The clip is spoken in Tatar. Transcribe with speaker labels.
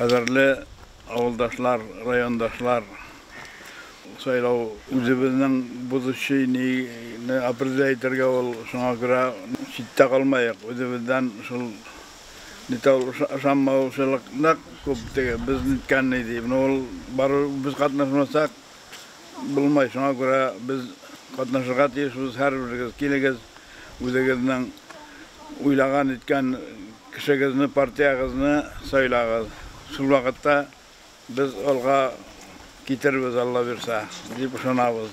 Speaker 1: Кадерле авылдашлар, райондашлар, сайлау үзебезнең будущийны определять итәргә ул, шуңа күрә читтә калмаек, үзебездән шул нитә ул ышанмаучылык нык күп теге без ниткән ни дип. Но ул бары без катнашмасак булмай, шуңа күрә без катнашырга тиешбез, һәрберегез килегез, үзегезнең уйлаган иткән кешегезне, партиягезне сайлагыз. Шул вакытта без алга китербез, Алла бирсә, дип ышанабыз.